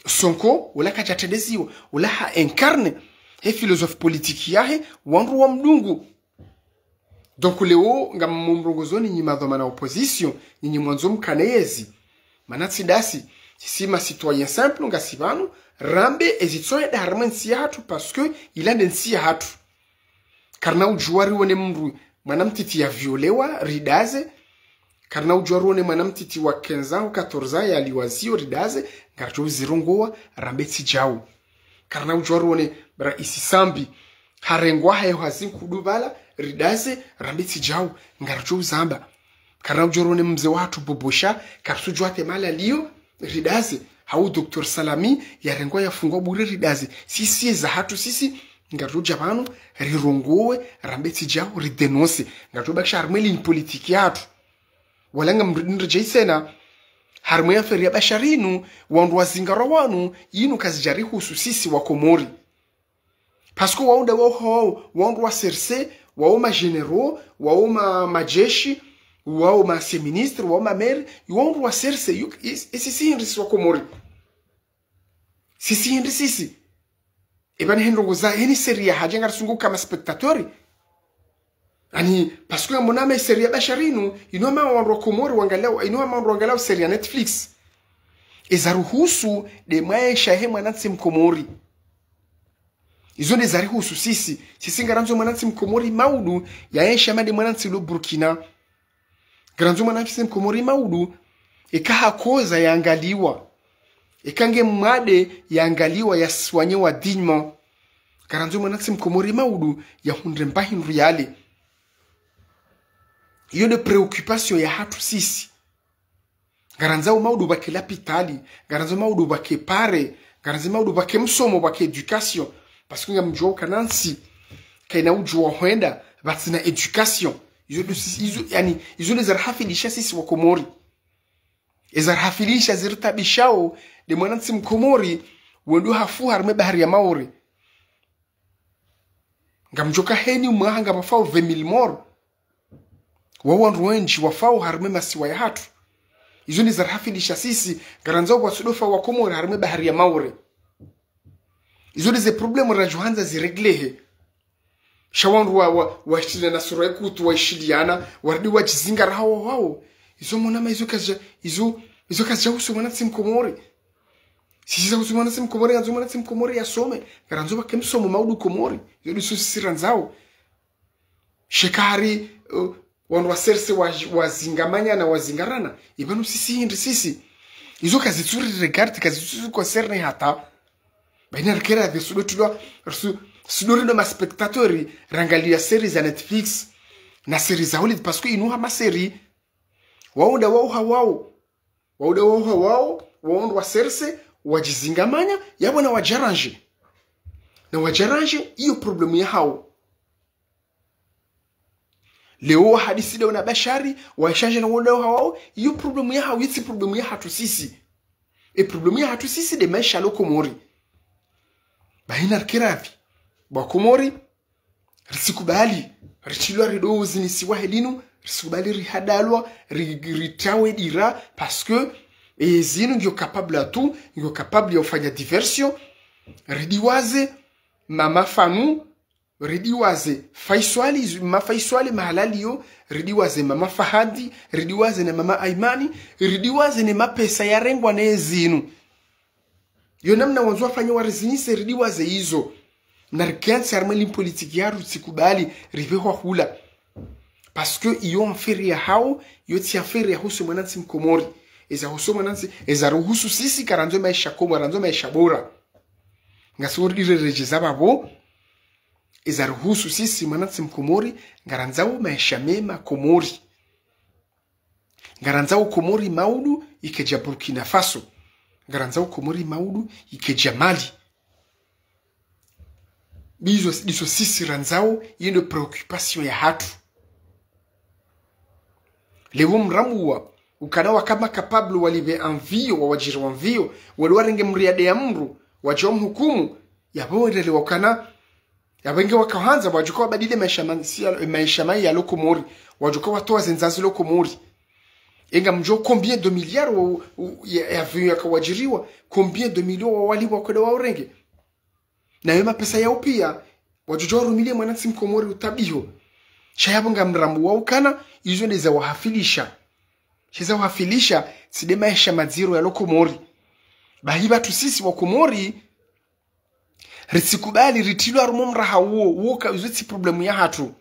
Sonko, wola kadja trendeziwa, wola ha incarné, he philosophie politique yahe, wandru wa mdungu. Donc leo, ngamumrongozoni nyi madhwamana opposition, nyinyi mwandzo mkane yezi. Mana tsi ndasi, sisi ma citoyen simple, ngasi pvanu, rambe ezitsoenda harimwe ntsi yahatru, parce que ila nde ntsi yahatru. Karina udjuwa riwone mdru, mwana mtiti ya violewa, ridaze. Karina udjuwa riwone mwana mtiti wa quinze ans ou quatorze ans ya liwaziwa, ridaze. Ngaridjo uzirongowa, rambe tsi djau. Karina udjuwa riwone raisi Sambi, harengwa hayo hazi nkudu pvala, ridaze, rambe tsi djau. Ngaridjo uzamba. Karina udjuwa riwone mze wahatru Bobosha, karitsudjuwa te mahala liyo, ridaze. Hau Docteur Salami, yarengwa yafungwa bure, ridaze. Sisi eza hatru sisi, ngaridjo dja pvanu, rirongowe, rambe tsi djau, ridénonce. Ngaridjo bakisha harimwe ligne politique yahatru. Wala ngamridini redjeyi tsena, harimwe affaire ya Bashari inu, wandru wazingarwa wanu, inu kazidjarihusu sisi wa Komori. Parce que wao nda wao hao, wao ndo wa C R C, wao ma généraux, wao ma, majeshi, wao ma ancien ministre, wao ma maire, wao ndo wa C R C, yu, is, is, sisi hindri sisi wa Komori. Sisi hindri sisi. Eba ni hindrongo za, heni série ya hadja ngarisungu kama spectateur. Ani, parce que ya mona ma série ya Bashari inu, inu hama wandru wa Komori wangalao, inu hama wandru wangalao série ya Netflix. Eza ruhusu nde maesha he mwanantsi Mkomori. Izo nde zarihusu sisi. Sisi ngarandzo mwanantsi Mkomori maudu, yaenshi hama nde mwanantsi lo Burkina. Ngarandzo mwanantsi Mkomori maudu, eka hakoza yangaliwa. Eka nge mwade yangaliwa, yaswanyewa dignement. Ngarandzo mwanantsi Mkomori maudu, yahundre mba hindru yale. Iyo nde préoccupation yahatru sisi. Ngarandzao maudu pvwake lapitali, ngarandzao maudu pvwake pare, ngarandzao maudu pvwake msomo, pvwake éducation. Parce que ngamdjuwa uka nantsi, kayina udjuwa hwenda, pvatsina éducation. Izo nde sisi, izo, yani, izo nde zarihafilisha sisi wa Komori. Eza rihafilisha ziritabishao, nde mwanantsi Mkomori, wendo hafu harimwe bahari ya Maore. Ngamdjoka heni mwaha ngapvafao vingt mille morts. Wao wandru wendji wafao harimwe masiwa yahatru. Izo nde zarihafilisha sisi, ngarandzao pvwatsudofa wa Komori harimwe bahari ya Maore. Izo nde ze problème radjo handza ziréglehe. Sha wandru wa, wa, washiliana sura ikutu, waishiliana, waridi wadjizingara hawo hawo. Izo mona hama izo kazidja, izo, izo kazidjahusu mwanantsi Mkomori. Sisi zahusu mwanantsi Mkomori, ngarandzo mwanantsi Mkomori yasome, ngarandzo pvwake msomo maudu Komori. Izo nde sisi randzao. Sha eka hari, uh, wandru wa C R C wa, wazingamanya na wazingarana, eba nu sisi hindri sisi. Izo kazitsuri regarde, kazitsuri concerne hata. Bayina rikera de sudo tulwa, su, sudo rindo ma spectateur, rangalia série za Netflix, na série za Hollywood, parce que inu hama série, wao nda wao ha wao. Wao nda wao ha wao, wao ndo wa C R C, wadjizingamanya, yapvo na wadjaranje. Na wadjaranje, iyo problème yahao. Leo wahadisi nda wana Bashari, waishanje na wao nda wao ha wao, iyo problème yahao, yitsi problème yahatru sisi. E problème yahatru sisi nde maesha lo Komori. Bayina rikera pvi. Bo wa Komori, ritsikubali, ritsilwa rido uzinisiwa helinu, ritsikubali rihadalwa, ri, ritawe dira, parce que, e, zinu ngiyo capable ya tout, ngiyo capable ya ufanya diversion, ridiwaze, mama Fanu, ridiwaze, Faiswali, izu, ma Faiswali, mahala liyo, ridiwaze, mama Fahadi, ridiwaze ne mama Aimani, ridiwaze ne mapesa yarengwa ne zinu. Yo namna wandzo wafanye warizinise ridiwaze izo. Na rikentsi harimwe ligne politique yahatru tsikubali ripvehwa hula. Parce que iyo affaire yahao, iyo tsi affaire yahusu mwanantsi Mkomori. Eza husu mwanantsi, eza ruhusu sisi ngarandzo maesha Komori, ngarandzo maesha bora. Ngasi uri dire redjeza pvapvo, eza ruhusu sisi mwanantsi Mkomori, ngarandzao maesha mema Komori. Ngarandzao Komori maudu ike dja Burkina Faso. Ngarandzao Komori maudu ike dja Mali. Bizo, ndizo sisi randzao, iyo nde préoccupation yahatru. Leo mrambwa ukana waka ma capable walipve avion, wawadjiri wa avion, wali warenge mdru yade ya mdru, wadjo mhukumu, yapvo wendelewa ukana, yapvo nge wakahandza, wadjuka wabadili maesha ma-, si ya, maesha mayi yalo Komori, wadjuka watowa ze ndzaya zilo Komori. Enga mdjo combien de milliards wa, wa, ya, ya avion yakawadjiriwa, combien de millions wawalipva kwenda waurenge. Na yo mapesa yao pia, wadjodjo warumilie mwanantsi mkomori utabiho. Sha yapvo ngamrambwao ukana, izo nde za wahafilisha. Sha za wahafilisha, tsi nde maesha madziro yalo Komori. Bahi pvatsu sisi wa Komori, ritsikubali ritrilwe harumwa mraha uwo, uwo ka izo tsi problème yahatru.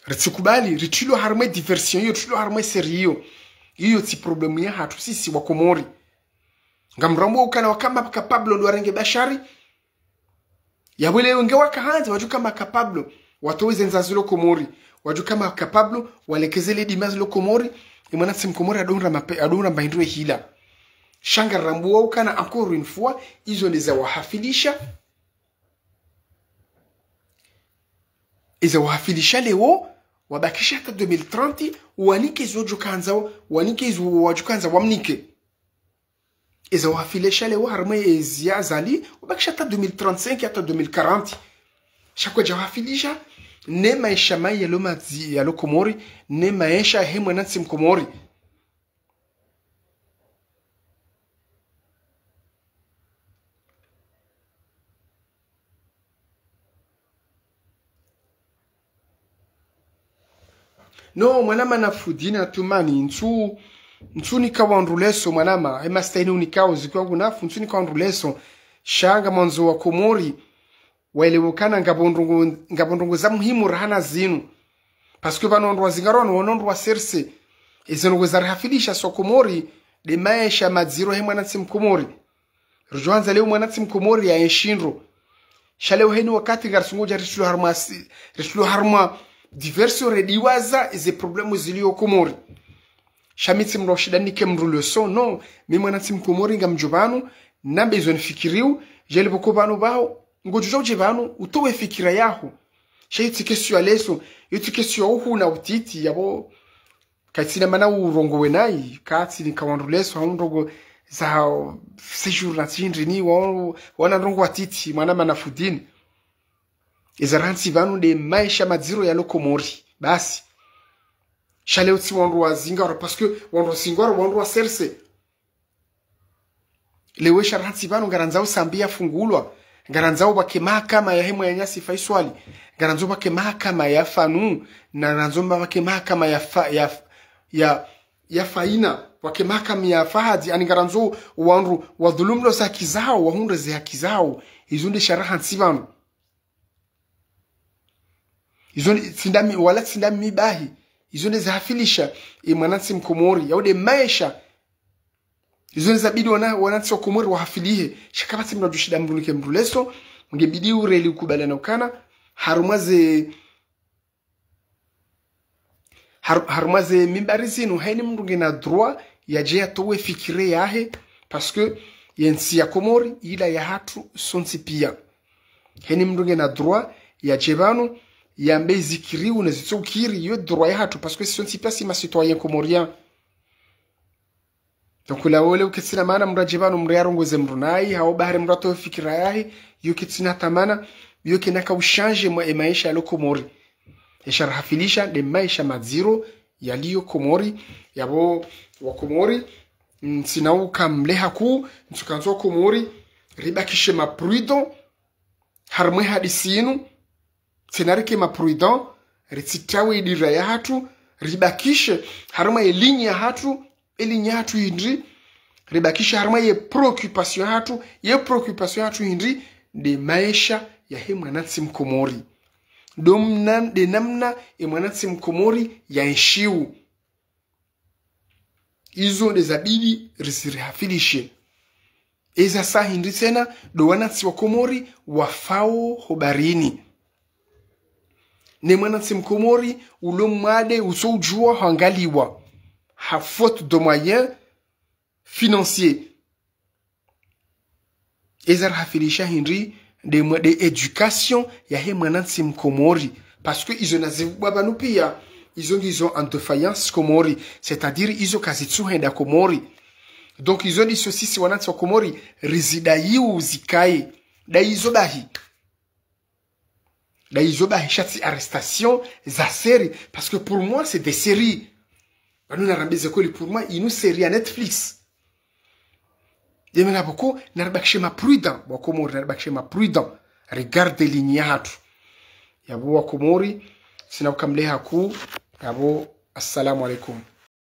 Ritsikubali ritrilwe harumwa diversion iyo, ritrilwe harumwa série iyo. Iyo tsi problème yahatru sisi wa Komori. Ngamrambwao ukana waka ma capable ndo warenge Bashari. Yapvo leo nge wakahandza, wadjuka ma capable watowe ze ndzaya zilo Komori. Wadjuka ma capable walekeze le dima zilo Komori. Ye mwanantsi mkomori adonra mape-, adonra mba hindru ye hila. Sha ngarambwao ukana encore une fois, izo nde za wahafilisha. Eza wahafilisha leo, wabakisha hata deux mille trente, wanike izo wadjo handza, wanike izo wadjo handza wamnike. Eza wahafilisha leo, harumwa ezi ya Azali, wabakisha hata deux mille trente-cinq, hata deux mille quarante. Sha kwadja wahafilisha, ne maesha mayi yalo madzi-, yalo Komori, ne maesha yahe mwanantsi mkomori. No, mwanama Nafudina Tumani, ntsu, ntsu nika wandru leso, mwanama, ema staini unikao zikwa kunafu, ntsu nika wandru leso, sha ngamwandzo wa Komori, waelewe ukana ngapvo ndrongoo, ngapvo ndrongoo za muhimu rahana zinu. Parce que pvanu wandru wa zingaro wanu, wanu wandru wa serse. Eze ndrongoo za rihafilisha swa Komori, nde maesha madziro yahe mwanantsi mkomori. Ridjo handza leo mwanantsi mkomori ya enshi ndro. Sha leo heni wakati ngarisungo dja ritrilwe harumwa si-, ritrilwe harumwa diversion rediwaza eze problème zilio Komori. Sha mi tsi mdru wa ushinda nike mdru leso, no, mi mwanantsi mkomori ngamdjo pvanu, nambe izo nifikiriyo, djeli pvoko pvanu pvaho, ngodjo dja udje pvanu, utowe fikira yaho. Sha iyo tsi question ya leso, iyo tsi question ya uhuu na utiti, yapvo, kaitsina mana urongowe nayi, katsi nika wandru leso, hau ndrongoo za séjour na tsi hindri ni wa-, wana ndrongoo watiti, mwanama Nafudini. Eza rantsi pvanu nde maesha madziro yalo Komori. Basi. Sha leo tsi wandru wa zingaro, parce que wandru wa zingaro, wandru wa serse. Leo esha rantsi pvanu ngarandzao Sambi yafungulwa. Ngarandzao pvwake mahakama yahe mwananyasi Faiswali. Ngarandzao pvwake mahakama ya Fanu. Ngarandzao pvwake mahakama ya Fa-, ya, ya, ya Faina. Pvwake mahakama ya Fahadi. Ani ngarandzao wandru wadhulumlwa ze haki zawo, wahundre ze haki zawo. Izo nde sha rantsi pvanu. Izo ni-, tsi ndami, wala tsi ndami bahi. Izo nde zahafilisha, e mwanantsi mkomori, yao nde maesha. Izo nde zabidi wana, wanantsi wa Komori wahafilihe. Sha kapvatsi mdru adjo shinda mdru nike mdru leso, ngebidi ureli ukubaliana ukana, harumwa ze, har-, harumwa ze mimbari zinu, heni mdru ngena droit yadje yatowe fikira yahe, parce que yentsi ya Komori, ila yahatru sontsi pia. Heni mdru ngena droit yadje pvanu, yambe zikiriwo na zitsoukiri, iyo droit yahatru, parce que sontsi pia si ma citoyens comoriens. Donc, la wole uketsina mana mdru adje pvanu mdru yarongoze mdru nayi, hau bahari mdru atowe fikira yahe, iyo ketsina tamana, iyo kena ka ushanje mwa e maesha yalo Komori. Esha rahafilisha, nde maesha madziro yalio Komori, yapvo wa Komori, ntsina uka mleha ku, ntsukandzo wa Komori, ribakishe ma prudent, harumwa e hadisi inu, tsena rike ma prudent, ritsitawe idira yahatru, ribakishe harumwa ye ligne yahatru, e ligne yahatru hindri, ribakishe harumwa ye préoccupation yahatru, ye préoccupation yahatru hindri, nde maesha yahe mwanantsi mkomori. Ndo mna-, nde namna e mwanantsi mkomori yaenshiwo. Izo nde zabidi rizirihafilishe. Eza sa hindri tsena, ndo wanantsi wa Komori wafao ho baharini. Ne mwanantsi mkomori, ulo mwade, utso udjuwa hwangaliwa. Ha faute de moyens financiers. Eza rahafilisha hindri, nde mwe-, nde éducation yahe mwanantsi mkomori. Parce que izo nazibwa pvanu pia, izo ngizo en défaillance Komori. C'est-à-dire izo kazitsuhenda Komori. Donc izo ndizo sisi wanantsi wa Komori, rizidai uzikaye. Nda izo bahi. Nda izo bahi sha tsi arrestation za série. Parce que pour moi, c'est des séries. Pvanu narambeze kweli, pour moi, inu série ya Netflix. Yeme na pvoko, naribakishe ma prudent. Wakomori, naribakishe ma prudent. Regarde ligne yahatru. Yapvo wakomori, tsina ukamleha ku, yapvo, assalamu alaikum.